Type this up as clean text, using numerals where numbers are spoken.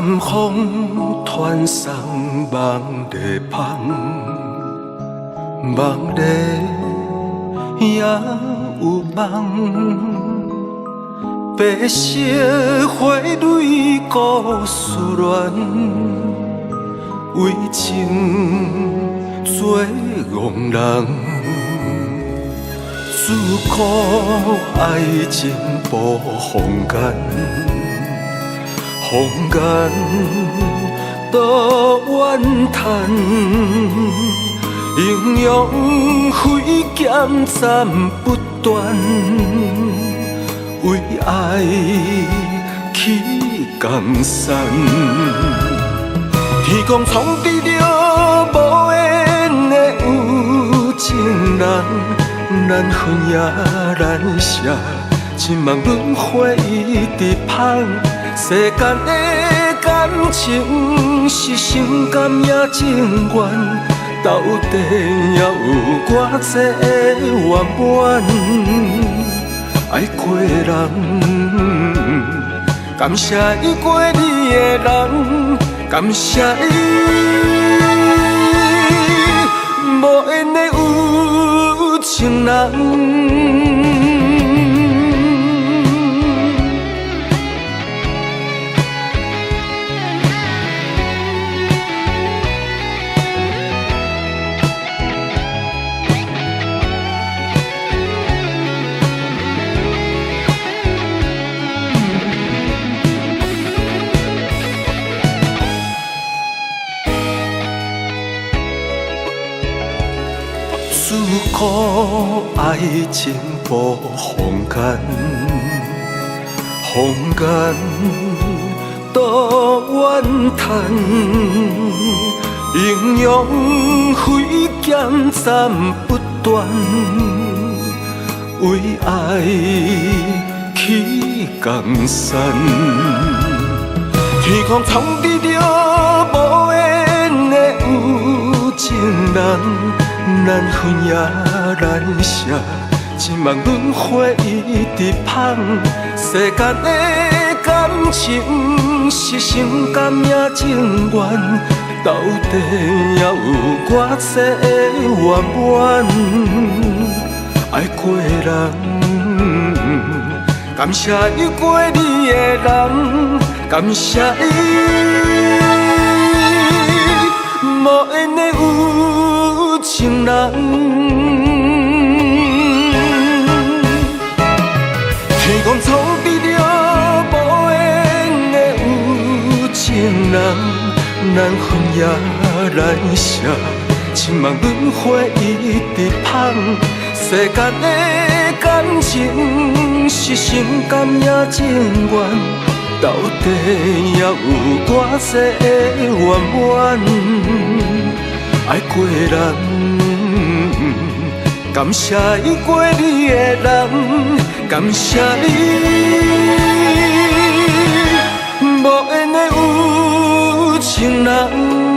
南風傳送夢裡芳，夢裡也有夢。白色花蕊故事亂，為情做戇人。自古愛情無風間，風間多怨嘆，英勇揮劍斬不斷，為愛起江山。天公創治著無緣的有情人，難分也難捨，一夢輪迴一直芳。世間的感情是心甘也情願，到底也有偌濟的圓滿？愛過人，感謝愛過你的人，感謝你無緣的有情人。自古愛情無風間，風間多怨嘆，英勇揮劍斬不斷，為愛起江山。天公創治著無緣的有情人，難分也難捨，一夢輪迴一直芳。世間的感情是心甘也情願，到底也有偌濟的圓滿？愛過人，感謝愛過你的人，感謝你無緣的有情人。天公創治著無緣的有情人，難分也難捨，一夢輪迴一直芳。世間的感情是心甘也情願，到底也有偌濟的圓滿？愛過人，感謝愛過你的人，感謝你無緣的有情人。